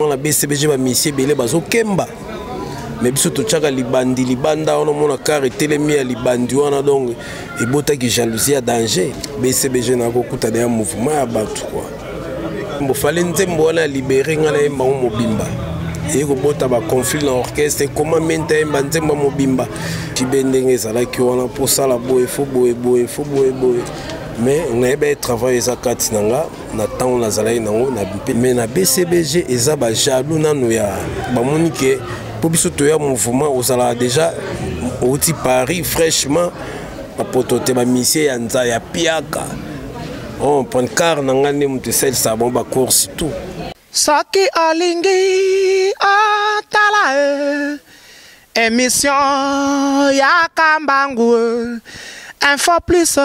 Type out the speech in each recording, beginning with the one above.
Na BCBG, bamisie ebele bazokemba, mais biso totiaka libandi libanda wana. Omona car etelemi ya libandi wana, donc ebotaki jalousie ya danger. BCBG nakokuta deya mouvement ya bato kua bofale nzembo wana ya libere. Ngai nayemba ngo mobimba, eye kobota baconflit na orchestre. Ekoma menta yemba nzembo ya mobimba tibe ndenge ezalaki wana, mposala boye fo boye boye fo boye boye. Mais nayeba ye, travail eza kati na nga na ntango nazalaki nango. Mais na BCBG eza bajaloux nano ya bamoni ke mpo biso toya mouvement. Ozalaka déjà outi Paris fraîchement, bapoto te, bamisie ya nza ya piaka. Oh, prendre car na ngai nde moto esalisaka bango bacourse tout. Soki olingi otala e émission ya Kambangu, Info Plus,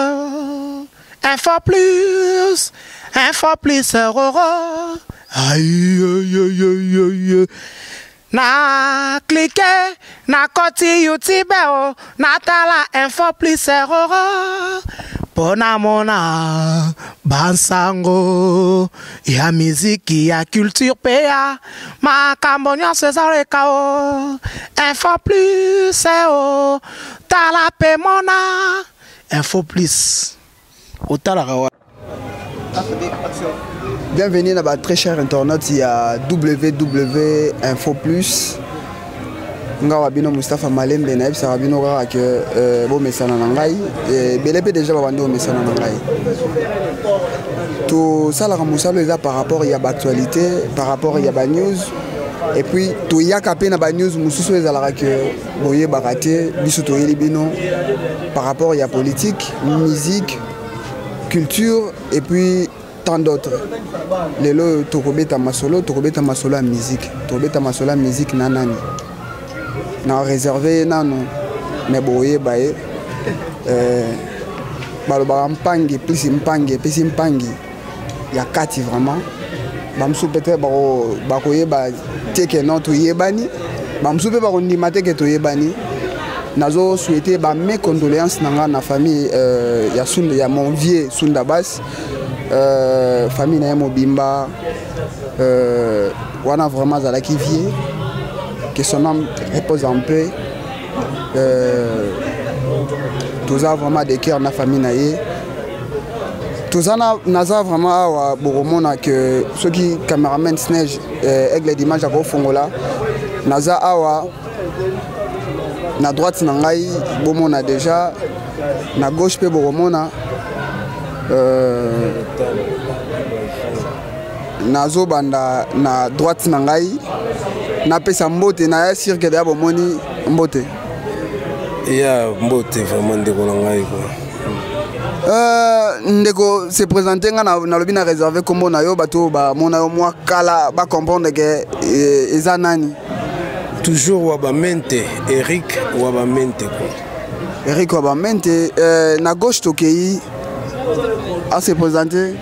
Info Plus, Info Plus roro. Aïe, aïe, aïe, aïe. Na clique na koti YouTube o, natala Info Plus roro mpo namona bansango ya miziki, ya culture mpe ya makambo nyonso ezaleka o Info Plus o. Tala mpe mona Info Plus otalaka wa. Bienvenue na ba très cher internaute ya WW Info Plus. Nga wa bino Mustapha Malembe, nayebisaka bino kaka ke bomesana na ngai ebele mpe déjà babandi bomesana na ngai. Tosalaka mosala eza par rapport ya baactualité, par rapport ya banews, et puis toyaka mpe na banews mosusu ezalaka ke boyebaka te. Biso toyeli bino par rapport ya politique, musique, culture et puis tant d'autres. Lelo tokobeta masolo, tokobeta masolo ya musique, tokobeta masolo ya musique na nani? Na réserve ye nanu, mais boyeba ye. Balobaka mpangi plus mpangi epesi mpangi ya kati. Vraiment, bamosusu peut-être bakoyeba te ke non, toyebani. Bamosusu mpe bakondima te ke toyebani. Nazo souhaiter ba mes condoléances na nga na famille ya Sunda, ya mon vieux Sunda Bass, famille na ye mobimba wana. Vraiment azalaki vieux, que son âme repose en paix. Toza vraiment de cœur na famille na ye. Toza na, naza vraiment awa. Bokomona ke soki cameraman Snege, Aigle Dimanche akofongola, naza awa na droite na ngai, bomona déjà na gauche mpe bokomona. Nazobanda na droite na ngai, napesa mbote na ya cirque deya. Bomoni, mbote. Ya mbote vraiment, ndeko na ngai quoi. Ndeko, se présente. Nga nalobi na réserve nkombo na yo, bato bamona yo mwa kala bacomprendre ke eza nani. Toujours Wabamente, Eric Wabamente quoi. Eric Wabamente. Na gauche tokei a se présenter.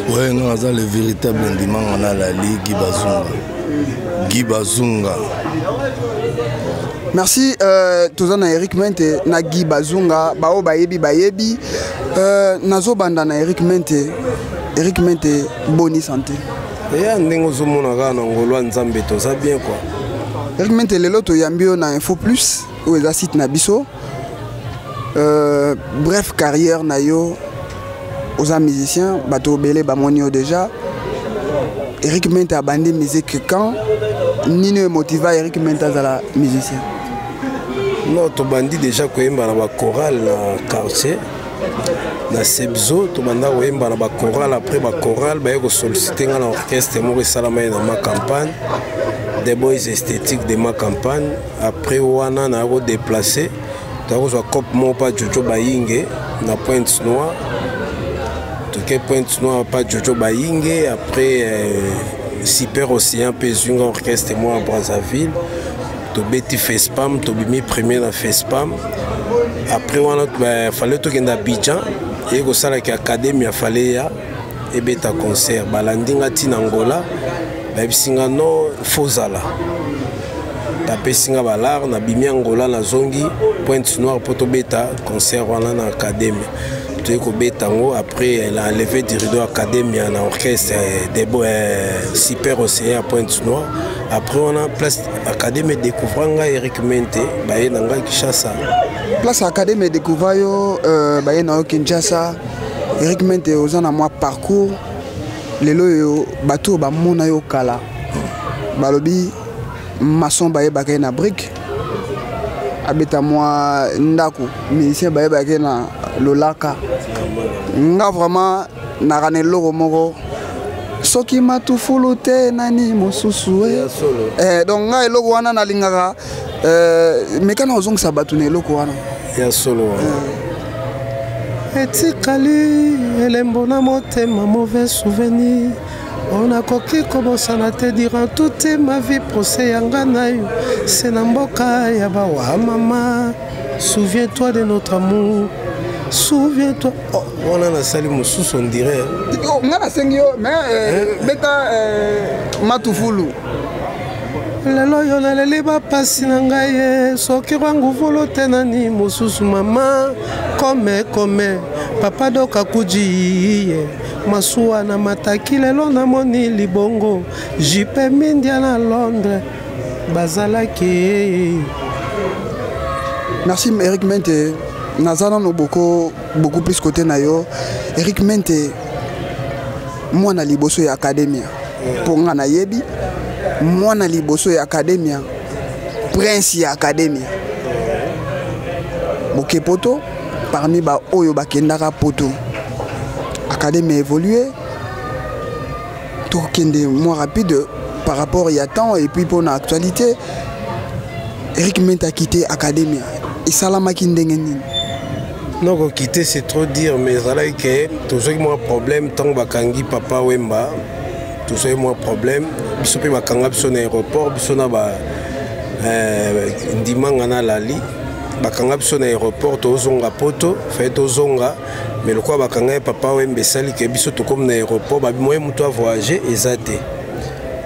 Ouais, nga naza le véritable ndimanga na lali Guy Bazunga, Guy Bazunga. Merci. Toza na Eric Mente na Guy Bazunga, bao bayebi bayebi. Nazobanda na Eric Mente. Eric Mente, boni santé? Eya ndenge ozomona kaka, na ngolo ya Nzambe toza bien quoi. Eric Mente, lelo toyambi yo na Info Plus oyo eza site na biso. Bref, carrière na yo, oza musicien, bato obele bamoni yo déjà. Eric Mente abandi musique quand? Nini oyo emotiva Eric Mente azala musicien? Non, tobandi déjà koyemba na bachoral na quartier, na Sebzo. Tobanda koyemba na bachoral. Après bachoral, baye kosollicite nga na orchestre moko esalama ye na Ma Campagne, The Boys Esthétique de Ma Campagne. Après wana naya kodéplace, toya kozwa cope moko pa Jojo Bayinge na Pointe Noire. Toke Pointe Noire pa Jojo Bayinge. Après Super Océan mpe ezwi nga orchestre moko ya Brazzaville. Tobeti Fespam, tobimi premier na Fespam. Après wana fale tokende Abidjan, eye kosalaki académie ya fale ya ebeta concert. Balandi nga ntina Angola, bayebisi nga non, fozala. Bapesi nga balare, nabimi Angola, nazongi Pointe Noire mpo tobeta concert wana na académie. Toye kobeta yango après la levée du rideau Academia na orchestre de Super Océan ya Pointe Noire. Après wana, place Academia découvra ngai, Eric Mente, baye na ngai Kinshasa. Place Academia découvra yo, baye na yo Kinshasa. Eric Mente, oza na mwa parcours. Lelo oyo bato oyo bamona yo kala, balobi maçon, bayebaka ye na brique, abeta mwa ndako, musicien bayebaka ye na lolaka. Nga vraiment naka na eloko moko, soki matufulu te, nani mosusu e? Donc nga eloko wana nalingaka, meka na ozongisa bato na eloko wana. Ya solo wana. Etikali elembo na motema, mauvais souvenir oyo nakoki kobosana te durant toute ma vie. Procès yanga na yo se na mboka ya bawa. Mama, souviens-toi de notre amour, souviens-toi. Oh, wana nasali mosusu, on dirait. Oh, nga nasengi yo, mais beta matufulu. Lelo oyo naleli bapasi na ngai ye, soki rwanguvulu te, nani mosusu? Mama kome kome, papa doka kuji ye masuwa na mataki. Lelo namoni libongo jipe mindia na Londres bazalaki. Merci Eric Mente. Naza nano beaucoup, beaucoup plus côté na yo, Eric Mente, mwana liboso ya Academia. Mpo nga nayebi mwana liboso ya Academia, prince ya Academia. Boke poto, parmi baoyo bakendaka poto, Academia évolue. Tokende moins rapide par rapport ya temps et puis mpona actualité. Eric Mente a quitté Academia, esalamaki ndenge nini? Non, kokite, c'est trop dire, mais ezalaki ke tozwaki mwa problème ntango bakangi Papa Wemba. Tozwaki mwa problème, biso mpe bakanga biso na aéroport, biso na ba ndimanga na lali, bakanga biso na aéroport. Tozonga poto, faye tozonga, mais lokola bakanga ye Papa Wemba, esali ke biso tokomi na aéroport, babimoye moto avoyage eza te.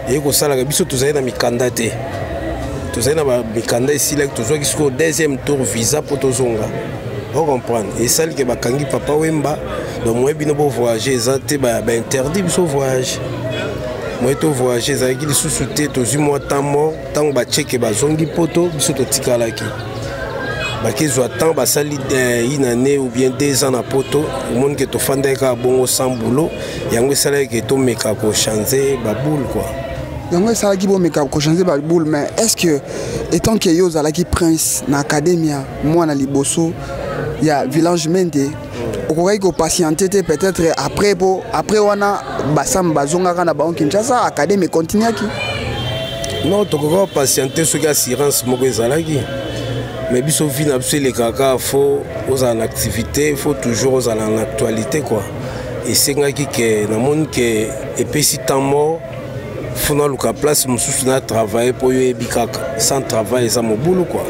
Eye kosalaka biso tozali na mikanda te, tozali na bamikanda esilaki. Tozwaki sikoyo deuxième tour visa mpo tozonga. Ocomprendre, esali ke bakangi Papa Wemba, donc moye bino bovoyage eza te, bainterdit biso voyage. Moye tovoyage ezalaki lisusu te. Tozwi mwa temps mort. Ntango bacheke bazongi poto, biso totikalaki. Bakezwa temps, basali une année ou bien 2 ans na poto. Omoni ke tofandaki kaka bongo sans boulot. Yango esalaki ke tomeka kochange baboule, quoi. Yango esalaki bomeka kochange baboule. Mais est ce que, étant ke yo ozalaki prince na Academia, mwana liboso ya village Mende, okokaki kopatiente te peut-être après, po après wana basam bazongaka na bango Kinshasa, Academie econtinuaki? Non, tokoka kopatiente soki assurance moko ezalaki. Mais biso, vie na biso elekaka, faut ozala na activité, faut toujours ozala na actualité, quoi. Esengaki ke namoni ke epesi temps mort, faut naluka place mosusu na travaille, mpo yo oyebi kaka, sans travail eza mobulu, quoi.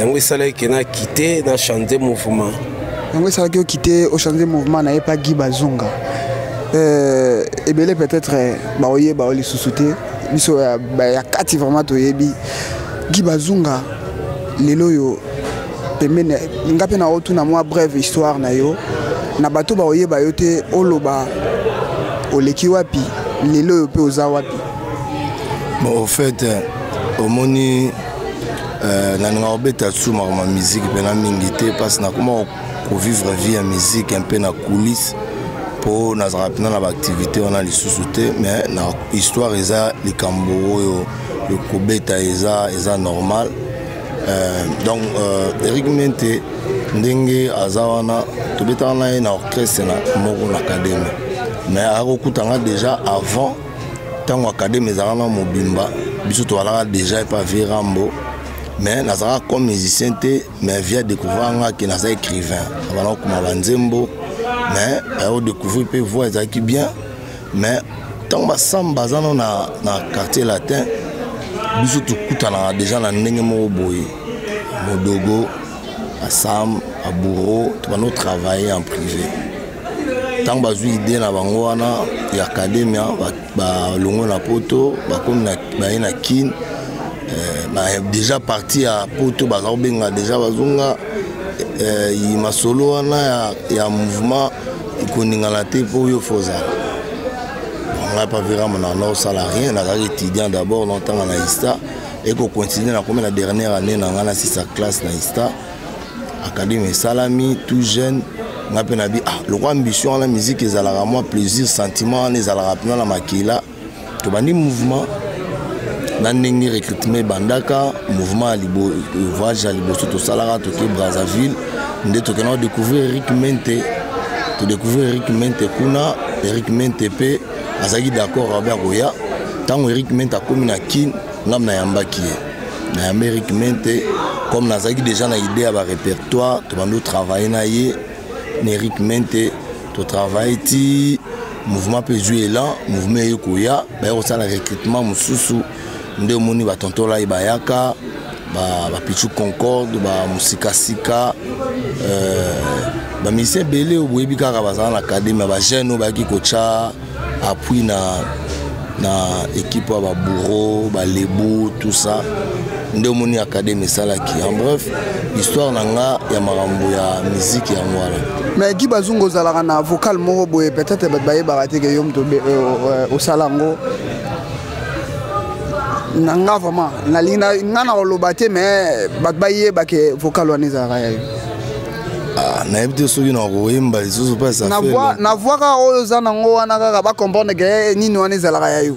Yango esalaki ke na quitte, na change mouvement. Yango esalaki okite, ochange mouvement na ye pa Guy Bazonga. Ebele peut-être baoyeba o lisusu te. Biso ya kati vraiment toyebi Guy Bazunga. Lelo oyo pembeni nga mpe na otuna mwa brève histoire na yo na bato baoyeba yo te. Oloba oleki wapi, lelo oyo mpe oza wapi? Bon, au fait, omoni, nalinga kobeta su makambo ya musique mpena mingi te, parce nakoma kovivre vie ya musique un peu na coulisse, mpo nazalaka mpena na baactivité wana lisusu te. Mais na histoire eza likambo oyo kobeta eza normal. Donc Eric Mente, ndenge aza wana, tobetaka na ye na orchestre na moko na Académie, mais akokutanga déjà avant. Ntango Académie ezalaka na mobimba, biso tozalaka déjà epa vieux Rambo, mais nazalaka comme musicien te. Mais vieux découvrir nga ke naza écrivain, abanda kokoma banzembo, mais akodécouvrir mpe voix ezalaki bien. Mais ntango basamba aza no na Quartier Latin, biso tokutanaka déjà na ndenge moko boye, Modogo, Asam, Abouro, tobanda kotravailler en privé. Ntango bazwi idée na bango wana ya Academia, balongwe na poto, bakomi, baye na Kine. Déjà parti ya poto, baza kobenga déjà bazonga. eh, masolo wana ya, ya mouvement ekoningana te mpo oyo fo ozala. Ngai pavirama na naosala rien, nazalaki étudiant d'abord, naotanga na ista, ekocontinue, nakomi na dernière année na ngai, nasisa classe na ista, académie esalami, tout jeune ngai mpe nabi ah, lokwa ambition wana, musique ezalaka mwa plaisir, sentiment wana ezalaka mpena na makila. Tobandi mouvement na ndenge recrutement ebandaka, mouvement ya voyage ya liboso tosalaka, toke Brazzaville, nde tokenda kodécouvrir Eric Mente. Todécouvrir Eric Mente kuna, Eric Mente mpe azalaki d'accord abe akoya. Ntango Eric Mente akomi na Kin, ngam nayambaki ye, nayamba Eric Mente. Comme nazalaki déjà na idée ya barépertoire, tobandi otravaille na ye, na Eric Mente totravaille ti mouvement mpe ezwi élan, mouvement eye koya, baye kosala recrutement mosusu. Nde omoni batontola ye bayaka, bapichu Concorde, bamosikasika, bamusicien ebele oyo boyebi kaka bazala na académie ya bajeune oyo bayaki kotya appui na équipe ya babourreau, balebu, tout ça. Nde omoni académie esalaki. En bref, histoire na nga ya makambo ya musique, yango wana. Mais Guy Bazungu, ozalaka na vocal moko boye, peut-être bato bayebaka te ke yo moto osala yango. Na nga vraiment nalingi nga na koloba te, mais bato bayeba ke vocal wana ezalaka ya yo. Ah, nayebi te soki na koyemba lisusu mpe. Na voix kaka oyo oza nango wana, kaka bacomprendre ke nini wana ezalaka ya yo.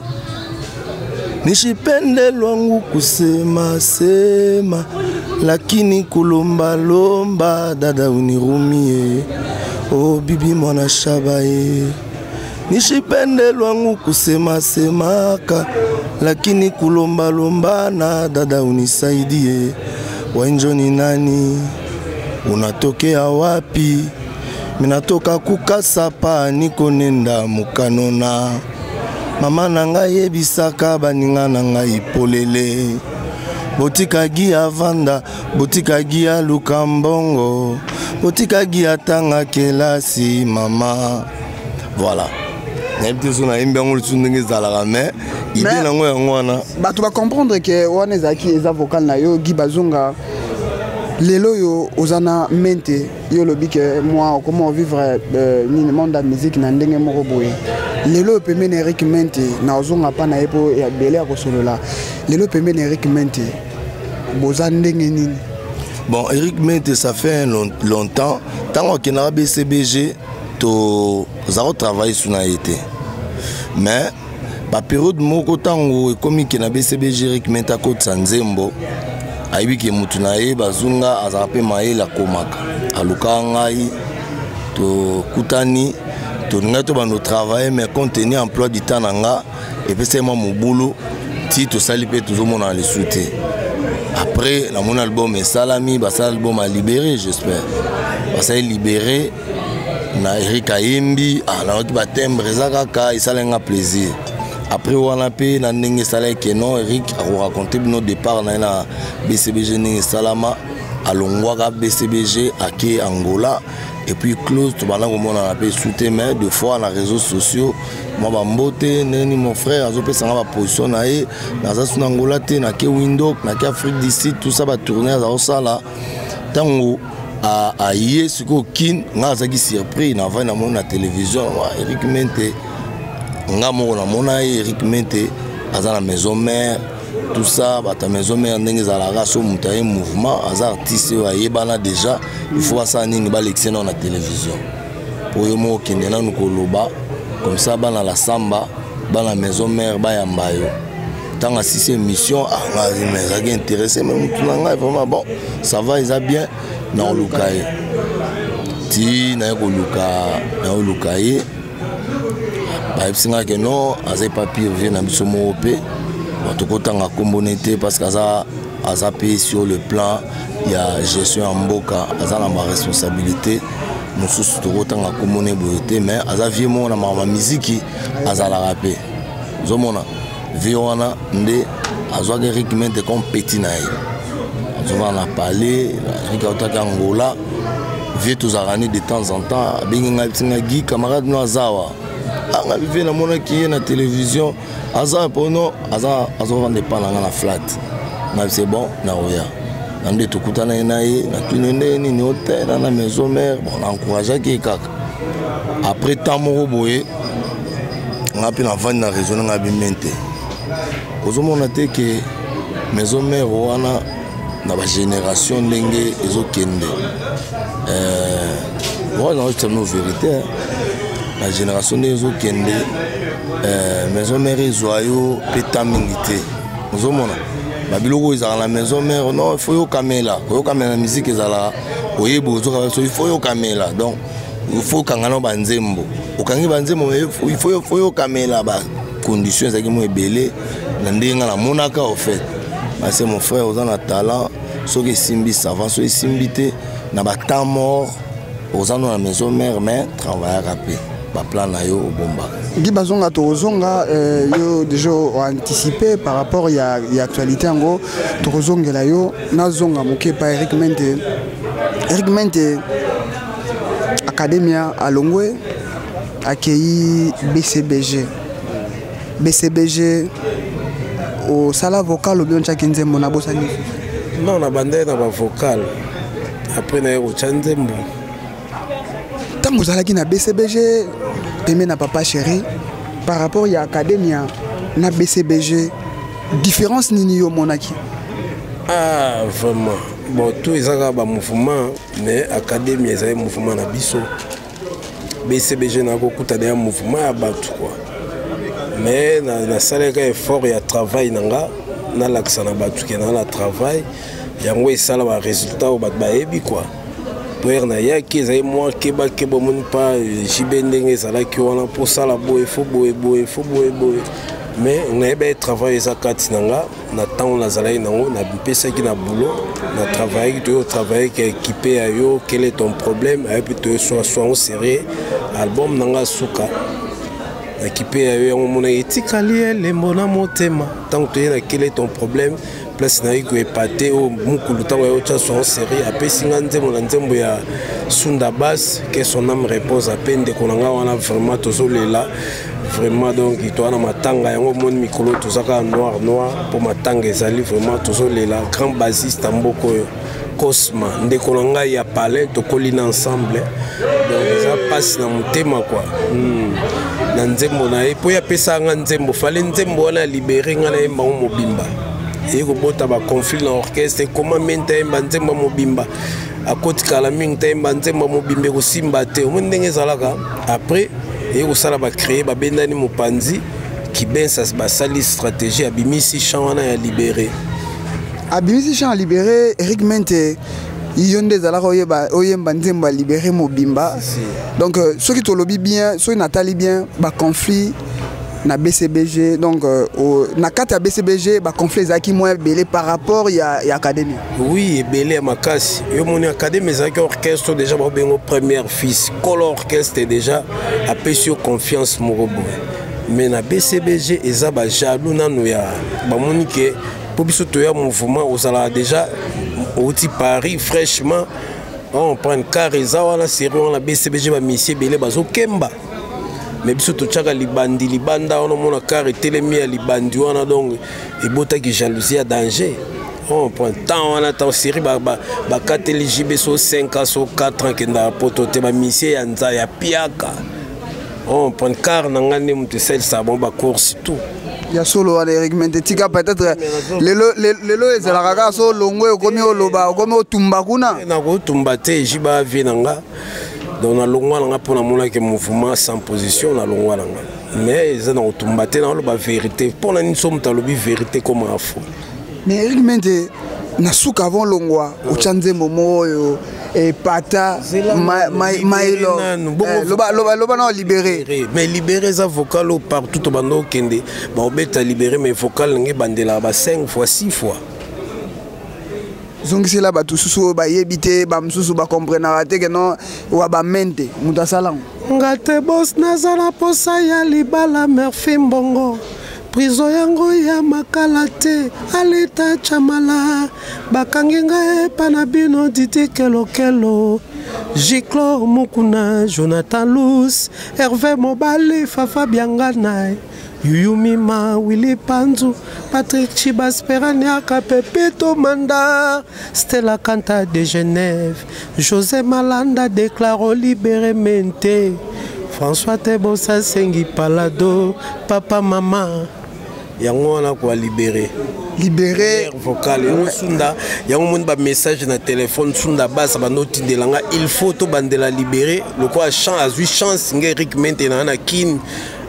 Nishipende lwangu kusema sema, lakini kulombalomba, dada unirumie, o bibi mwana shaba ye. Nishipende lwangu kusema semaka, lakini kulombalombana, dada unisaidie. Wenjo ni nani, unatokea wapi? Minatoka kukasapa, niko nenda mukanona. Mama na ngai yebisaka baninga na ngai polele, botikagi avanda, botikagi aluka mbongo, botikagi atanga kelasi. Mama, voilà, nayebi te so nayembi yango lisusu ndenge ezalaka, mais idée nango yango wana. Bato bacomprendre ke wana ezalaki, eza vocal na yo, Guy Bazonga. Lelo oyo oza na Mente, yo olobi ke mwa okoma ovivre nini, monde ya musique na ndenge moko boye. Lelo oyo pembeni Eric Mente, na ozonga mpa na ye mpo ya ebele ya kosolola. Lelo pembeni Eric Mente, boza ndenge nini? Bon, Eric Mente, ça fait long, longtemps, ntango akendaka BCBG, toza kotravaille su na ye te, mais bapériode moko ntango ekomi ke na BCBG, Eric Mente akotisa nzembo, ayebi ke motu na ye Bazunga azalaka mpe mayele, akomaka, alukaka ngai, tokutani, tolingai tobanda otravaille, mais compte tenu emploi du temps na nga epesaki mwa mobulu, ti tosali mpe tozomonana lisusu te. Après namoni album esalami, basala album ya Libéré, j'espère basali Libéré na Eric ayembi. Ah, nayoki batimbre eza kaka, esalaki nga plaisir. Après wana mpe na ndenge esalaki ke non, Eric akoraconte bino départ na ye na BCBG, ndenge esalama, alongwaka BCBG, ake Angola, et puis close, tobanda komonana mpe su te, mais deux fois na réseaux sociaux mwa bambote, ndenge mon frère azopesanga baposition na ye, naza su na Angola te, nake Windhoek, nake Afrique du Sud, tout ça, batournée aza kosala. Ntango aye sikoyo Kin, nga azalaki surpris, navai namoni na télévision Eric Mente. Nga moko namona ye, Eric Mente aza na maison mère, tout ça. Bato ya maison mère, ndenge ezalaka, so moto aye mouvement, aza artiste oyo ayebana déjà, il faut basala nini? Balekise nao na télévision po yo moko okende nanu koloba, comme ça bana la samba, bana maison mère bayamba yo. Ntango asisi émission, ah, nga ezalaki intéressé, mais motu na ngai vraiment, bon, ça va, eza bien, naoluka ye. Ti naye koluka, naoluka ye, bayebisi ngai ke non, aza epa pire vie na biso moko mpe. Bon, tokotanga nkombo ne te parce que aza mpe sur le plan ya gestion ya mboka, aza na baresponsabilité mosusu, tokotanga nkombo ne boye te, mais aza vie moko na makambo ya miziki, azalaka mpe ozomona vie wana. Nde azwaki Eric Mente comme petit na ye, azovanda na palais. Eric autaki Angola, vie tozalaka ni de temps en temps abengi ngai, bisinga Guy, camarade no aza awa. Anga vie namonaki ye na télévision, aza mpono aza azovanda epa na nga na flat. Ngai c'est bon, nakoya. Na nde tokutanaki na ye, natuni ndenge nini ote na na maison mère. Bon, na encourageaki ye kaka. Après temps moko boye, nga mpe navandi na raisonne nga bime te, ozomona te ke maison mère wana na bagénération ndenge ezokende, wana naotisa no vérité, na génération ndenge ezokende, maison mère ezwa yo mpe ta mingi te. Ozomona babiloko oyo ezalaka na maison mère, non, il faut yokamela. Koyokamela na musique ezalaka koyeba ozoka so, il faut yokamela. Donc il faut okanga nao banzembo, okangi banzembo, il faut yokamela. Bacondition ezalaki mo ebele na ndenge nga namonaka. Au fait, parce mon frère, oza na talent, soki esimbi, ça va, soki esimbi te, na batemps mort oza no na maison mère, mais travaillaka mpe baplan na yo obombaka. Gi bazonga, tokozonga yo déjà oanticipe par rapport ya actualité yango, tokozongela yo. Nazonga moke pa Eric Mente. Eric Mente, Academia alongwe, akei BCBG. BCBG, osala vocal obi otiaki nzembo? Nabosani. Non, nabandaki na bavocal, après naye kotya nzembo. Ntango ozalaki na BCBG pembe na Papa Chéri, par rapport ya Academia na BCBG, différence nini yo omonaki? Ah, vraiment, bon, tout eza kaka bamouvement, mais Academia ezali mouvement na biso. BCBG nakokuta deya mouvement ya bato quoi, mais nasalaki effort ya travail na nga, nalakisa na bato ke na travail yango esala barésultat oyo bato bayebi quoi. Po nayaki, ezali mwa kebakeba, omoni pa JB ndenge ezalaki wana, mposala boye fo boye boye fo boye boye, mais nayeba ye travail eza kati na nga. Na ntango nazalaki nango, napesaki na boulot, na travaillaki, toyo travaillaki équipe ya yo. Quel est ton problème? Ayebi toyo swango sérieux. Album na nga suka nakipe ya yo, yango monaki etikali elembo na motema. Ntango toye na quel est ton problème, place nayi koepate oyo mokulu, ntango ya otya son série, apesi nga nzembo na nzembo ya Sunda Bas, que son âme repose ape. Ndeko na nga wana, vraiment tozolela vraiment. Donc toza na matanga yango, omoni mikolo toza kaka noir noir mpo matanga ezali. Vraiment tozolela grand bassiste ya mboka oyo, Cosma, ndeko na ngai ya palais, tokoli na ensemble. Donc eza mpasi na motema kua. Na nzembo na ye, mpo ye apesaka nga nzembo, fale nzembo wana ya libere, ngai nayemba ngo mobimba, eye kobota baconflit na orchestre. Ekoma mingi tayemba nzembo ya mobimba, akotikala mingi tayemba nzembo ya mobimba, ekosimba te. Omoni ndenge ezalaka. Après eye kosala bacreye, babendani mopanzi kibensa, basali stratégie, abimisi champ wana ya libéré. Abimisi champ ya libéré. Eric Mente, yo nde ezalaka oyeba oyemba nzembo ya libéré mobimba. Donc soki tolobi bien, soki natali bien, baconflit na BCBG, donc na kati ya BCBG baconflit ezalaki mwa ebele par rapport ya Académie. Oui, ebele ya makasi. Yo moni Académie ezalaki orchestre déjà baobengo première fils, kolo orchestre déjà apesi yo confiance moko boye, mais na BCBG eza bajaloux nanu ya bamoni ke mpo biso toya mouvement, ozalaka déjà outi Paris fraîchement, on prend car eza wana série wana BCBG, bamisie ebele bazokemba, mais biso totiaka libandi libanda wana, omona car etelemi ya libandi wana. Donc ebotaki jalousie ya danger. On prend temps wana, temps série bakateli JB so 5 ans, so 4 ans, kendaka poto te, bamisie ya nza ya piaka. On prend car na ngai nde moto esalisa bango bacourse tout. Ya solo wana, Eric Mente, tika peut-être lelo lelo ezalaka kaka so olongwe, okomi oloba, okomi otumba kuna. Nakotumba te, JB avie na nga. Donc nalongwa na nga mpo namonaki mouvement sans position, nalongwa na nga, mais eza na kotumba te, naoloba vérité. Mpo na nini so moto alobi vérité koma afo? Mais Eric Mente, na suka, avant longwa, otya nzembo moko oyo epata mailo, loba na libéré. Mais libéré eza vocal oyo partout tobanda okende, baobeta libéré, mais vocal ndenge ebandelaka ba 5 fois, 6 fois. Zongisela bato susu oyo bayebi te, bamosusu bakomprenaka te ke non wa bamente moto asalango. Nga te bos, naza na posa ya libala. Merfi mbongo prison yango ya makala te, aleta chamala bakangi ngai epa na bino. Didi Kelokelo, Giclor Mukuna, Jonathan Lus, Hervé Mobali, Fafa Bianganai. Yuyumima, Willy Panzu, Patrick Chibasperaniaka, Pepito Manda, Stella Canta de Genève, José Malanda déclare libérémente, François Tebosa Sengi Palado, Papa Mama. Yango wana kwa libéré. Libéré. Vocal yango sunda yango moni ba message na téléphone sunda basa bando tindela nga il faut to bandela libéré lokola chance azui chance nga Eric Mente na na kin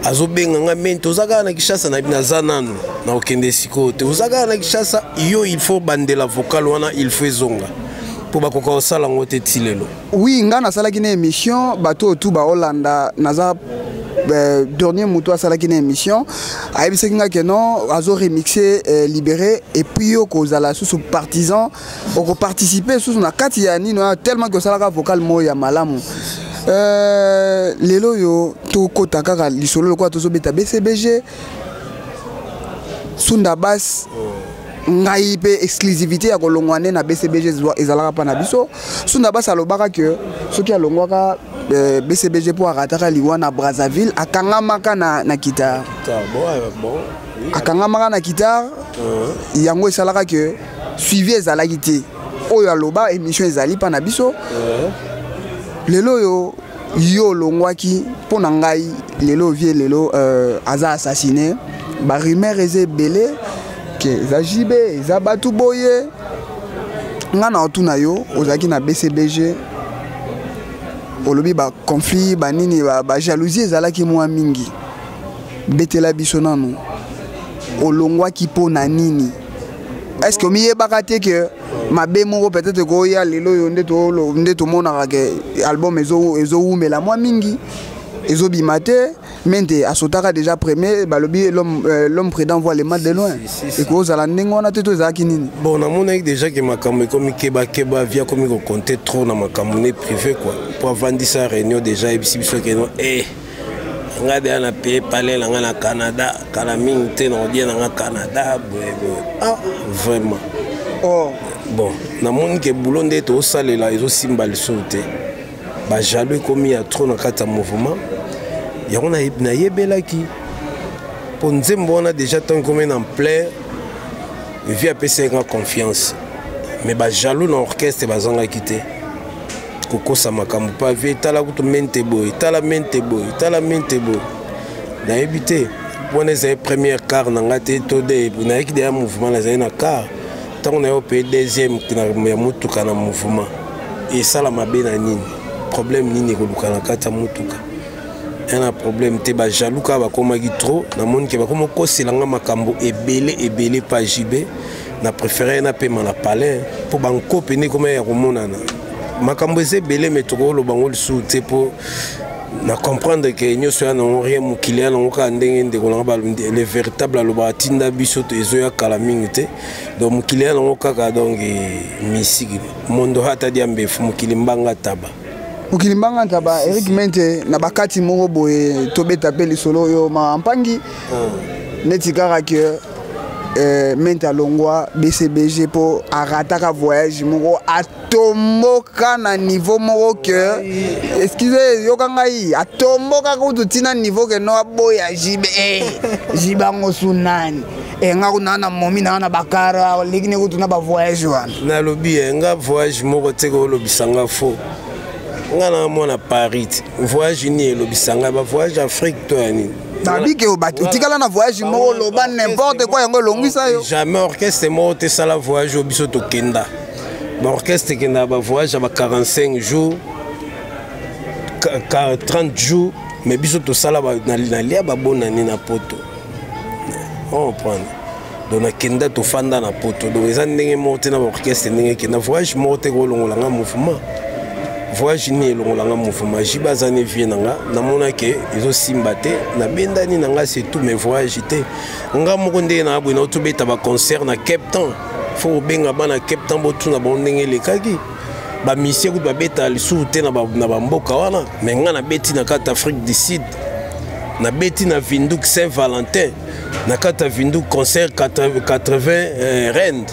azobenga nga Mente oza kaka na Kinshasa na naza nanu na okende sikoyo te oza kaka na Kinshasa yo il faut bandela vocal wana il faut ezonga mpo bakoka kosala yango te ti lelo. Oui, nga nasalaki na émission bato oyo tu baolanda naza dernier moto asalaki na émission ayebisaki nga ke non azo remixer libéré et puis yo kozala susu partisan okoparticiper susu na kati ya nini wana tellement ke osalaka vocal moko ya malamu. Lelo oyo tokota kaka lisolo lokola tozobeta BCBG Sunda Bass ngai pe exclusivité ya kolongwa nde na BCBG ezalaka pa na biso. Sunda Bass alobaka ke soki alongwaka BCBG po arataka liwa na Brazzaville akangamaka na guitare. Akangamaka na guitare yango esalaka ke suivi ezalaki te. Oyo aloba émission ezali pa na biso. Lelo oyo yo olongwaki mpo na ngai lelo vie lelo aza assassiné ba rumeur eza ebele ke eza JB eza batu boye nga na otuna yo ozalaki na BCBG olobi ba conflit ba nini ba jalousie ezalaki mwa mingi betela biso nanu olongwaki mpo na nini est-ce que omiyebaka te ke mabe moko peut-être koya lelo yo nde tomonaka ke album ezowumela mwa mingi ezobima te mente asotaka déjà premier balobi l'homme prudent voit le mal de loin ekozala ndenge wana te to ezalaki nini. Bon namonaki déjà ke makambo ekomi kebakeba via komi kocompter trop na makambo ne privé quoi po avandisa réunion déjà ayebisi biso ke non nga deya na paye palais na nga na Canada kala mingi te na odie na nga Canada boye boye ah vraiment oh bon namoni ke boulot nde tosalela ezosimba lisusu te ba jaloux ekomi ya trop na kati ya mouvement yango nayebelaki po nzembo wana déjà tant ekomi na ampleur vie apesaki nga confiance mais ba jaloux na orchestre bazangaki te kokosa makambo pa vie tala kutu mente boye tala mente boye tala mente boye nayebi te wana ezali première car na nga te to de nayaki deya mouvement nazali na car ntango naye opaye deuxième ya motuka na mouvement esala mabe na nini problème nini ekoluka na kati ya motuka ya na problème te ba jaloux kaka bakomaki trop namoni ke bakoma kosela nga makambo ebele ebele pa JB na préféré napema na palais mpo bankope nde ekoma ya komonana makambo eza ebele me tokoloba ngo lisusu te mpo na comprendre que nyonso ya nango rien mokili ya nango kaka ndenge ndeko nanga le véritable alobaka tinda biso ezoya kala mingi te donc mokili ya nango kaka donc misiki mondo hata dia mbefu mokili mbanga taba mokili mbanga taba. Eric Mente na bakati moko boye tobeta pe lisolo oyo mampangi neti kaka ke Mente alongwa BCBG po arataka voyage moko atomboka na niveau moko ke excusez yoka ngai atomboka kutu tina niveau ke no aboya JB JB yango su nani nga kuna na momi na na bakara oleki ne kutu na ba voyage wana nalobi nga voyage moko te kolobisa nga faux nga na mwana Paris voyage ni elobisa nga ba voyage Afrique to ya nini nabike otikala na voyage moko oloba n'importe quoi yango elongwisa yo jamais orchestre moko te sala voyage oyo biso tokenda ba orchestre ekendaka ba voyage ya ba 45 jours 30 jours mais biso tosala nalia babonani na poto on prendre donc nakenda tofanda na poto donc eza ndenge moko te na ba orchestre ndenge ekenda voyage moko te kolongola nga mouvement voyage ni elongola nga mouvement JB aza ne vie na nga namonaki ezosimba te nabendani na nga c'est tout mais voyage te nga moko ndenge na boye naotobeta ba concert na Cape Town faut kobenga bana Cape Town botuna bango ndenge elekaki bamisie kutu babeta lisusu te na bamboka wana mais nga nabeti na kati Afrique du Sud nabeti na Windhoek Saint-Valentin na kati ya Windhoek concert 80 rand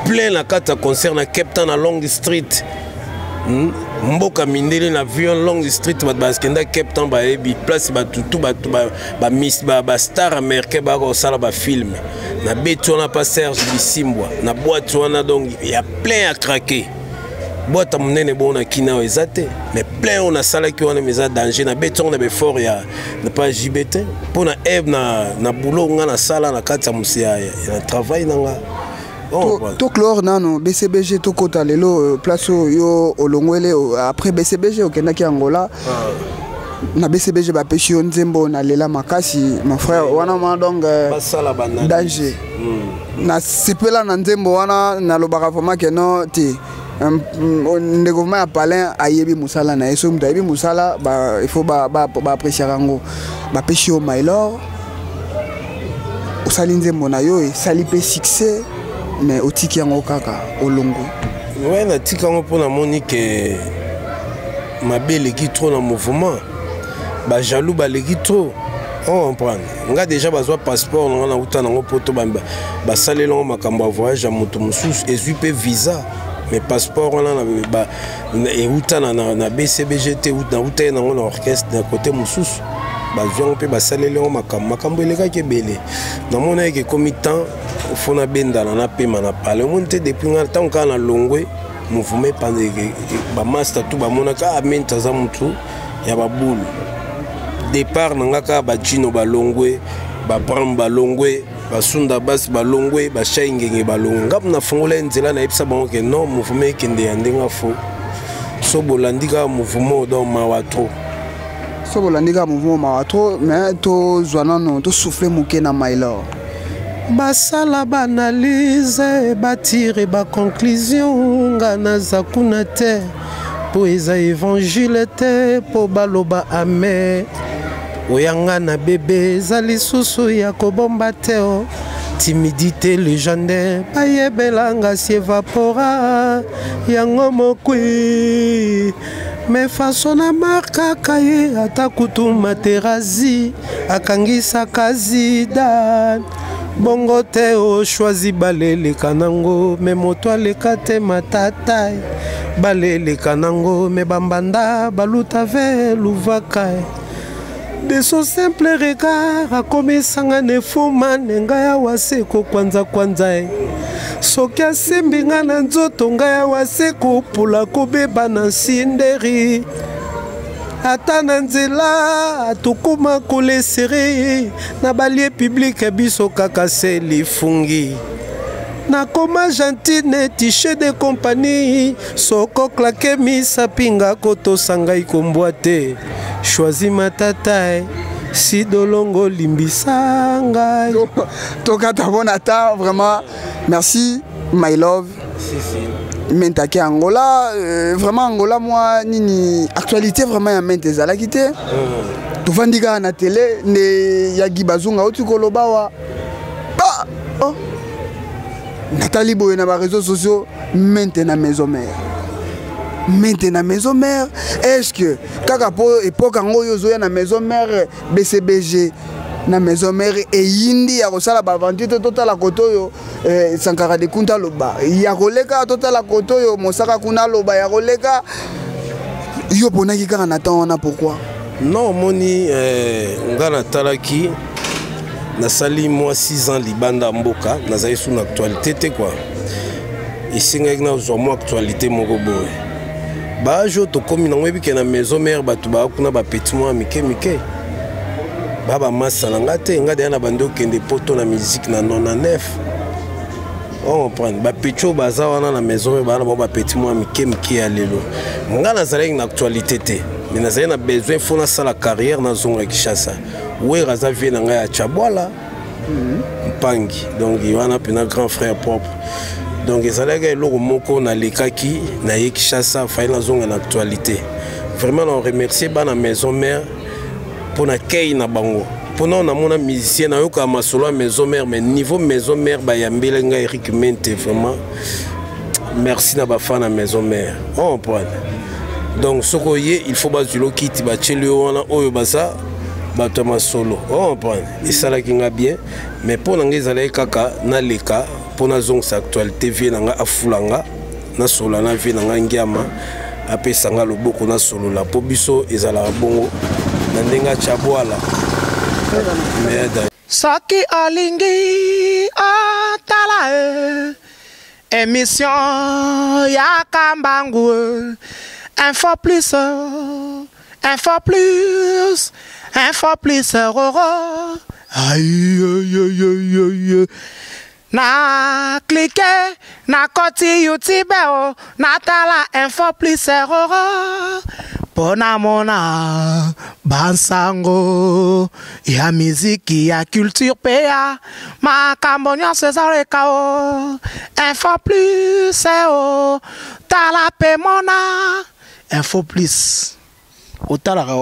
plein na kati ya concert na Cape Town na Long Street. Mboka mindele na Vion Long Street, bato bakenda Cape Town bayebi place, bato tu bato bastar américain baya kosala bafilme. Nabeti wana pa Serge Bisimbwa na boîte wana, donc ya plein ya craquer. Boîte ya monene bongo na kina oyo eza te, mais plein oyo nasalaki wana mais eza danger. Nabeti yango na befort ya na pa JB te, mpo na eve na boulot nga nasala na kati ya mosi ya travail na nga. Toclore nano BCBG, tokota lelo place oyo yo olongwele après BCBG, okendaki Angola. Na BCBG bapesi yo nzembo Nalela makasi, mon frère wana ma donc basala bana danger. Nasepela na nzembo wana, nalobaka vraiment ke non te, ndeko vraiment ya palin ayebi mosala na ye. Soki moto ayebi mosala, il faut baappréciaka yango. Bapesi yo Mylor, osali nzembo na yo, esali mpe succès, mais otiki yango kaka, olongo. Ouais, natika yango mpo namoni ke mabe eleki trop na mouvement, bajaloux baleki trop. On comprendre nga déjà bazwa passeport na nga, nauta nango poto, basaleli yango makambo ya voyage ya moto mosusu, ezwi mpe visa, mais passeport wana euta na BCBG te, nauta ye nango na orchestre na côté mosusu, bazwi yango mpe basaleli yango makambo. Makambo elekaki ebele, namona eke ekomi temps fo nabendana, napema na pale. Omoni te, depuis nga ntango kaka na longwe mouvement, bamaster tu bamonaka amente aza motu ya babulu. Départ na nga kaka bajino balongwe, babram balongwe, basunda basi balongwe, bashai ngenge balongwe, nga nafungola ye nzela, nayebisa bango ke non, mouvement ekende ya ndenge fo so bolandi kaka mouvement, donc mawa trop. So bolandi kaka mouvement, mawa trop. Mais tozwa nano, tosouffle moke na Mylor. Basala baanalyse, batire baconclusion, nga naza kuna te, mpo eza évangile te mpo baloba amen. Oyanga na bebe eza lisusu ya kobomba te, o timidité légendaire bayebelanga si évapora yango mokwi, me faso na markaka ye, ata kutu Materazi akangisaka Zidane bongo te. Ochoisi baleleka nango, me moto aleka te, matata baleleka nango, me bambanda baluta ve luvaka. De son simple regard akomisanga nefuma ne ngai awa se kokwanza-kwanza ye. Soki asimbi nga na nzoto, ngai awa se kopula kobeba na nsinderi, ata na nzela tokóma kolesere na balieu public, biso kaka se lifungi. Nakoma gentil neti chef de compagnie, soko klake misapi nga kotosa ngai kombwa te. Choisi matata si dolongo, limbisa ngai. Tokata bon ata vraiment merci my love. Si, si. Mentake Angola, vraiment Angola mwa nini actualité vraiment ya mente ezalaki te. Tovandi kaka na télé nde yagi bazonga oti koloba wa ba oh. Natali boye na baréseaux sociaux, mente na maison mère, mente na maison mère. Est ce que kaka mpo époque yango oyo ozoya na maison mère, BCBG na maison mère eyindi ya kosala baaventure te? Totala kote oyo Sankara de Kunta aloba ya koleka, totala kote oyo Mosaka kuna aloba ya koleka, yo ponaki kaka na temps wana, pourquoi? Non, omoni nga natalaki, nasali mwa 6 ans libanda mboka, nazali su na actualité te kua. Esengaki nazwa mwa actualité moko boye. Baage oyo tokómi nango, yebi ke na maison mère bato baa kuna, bapeti mwa mike mike, ba bamasa na nga te. Nga deya na bandi okende poto na musique na 99, ocomprendre? Bapeti oyo baza wana na maison oyo baa na bango, bapeti mwa mike mike ya lelo. Nga nazalaki na actualité te, mais nazali na besoin fo nasala carrière, nazonga Kinshasa. Wer aza vie na ngai ya Chabwala mpangi, donc wana mpena grand frère propre. Donc ezalaki eloko moko nalekaki naye Kinshasa, fai nazonga na actualité. Vraiment na remercier bana maison mère mpo na kei na bango, mpona namona musicien nayokaka masolo ya maison mère, mais niveau maison mère bayambeli ngai Eric Mente. Vraiment merci na bafan na maison mère, comprendre? Donc soki oye, il faut bazwila okiti, batieli yo wana oyo baza bato ya masolo, comprendre? Esalaki nga bien, mais mpo na ngai ezalaki kaka naleka mpo nazongisa actualité. Vie na ngai afula nga, nasola na vie na ngai ngiama. Apesa nga loboko nasolola mpo biso ezalaka bongo na ndenge atya bwala. Soki olingi otala e émission ya Kambangu, Info Plus, Info Plus, Info Plus roro. Aïe, aïe, aïe, aïe. Na clique na koti YouTube o, natala Info Plus roro mpo namona bansango ya miziki, ya culture mpe ya makambo nyonso ezaleka o. Info Plus o, tala mpe mona Info Plus otalaka.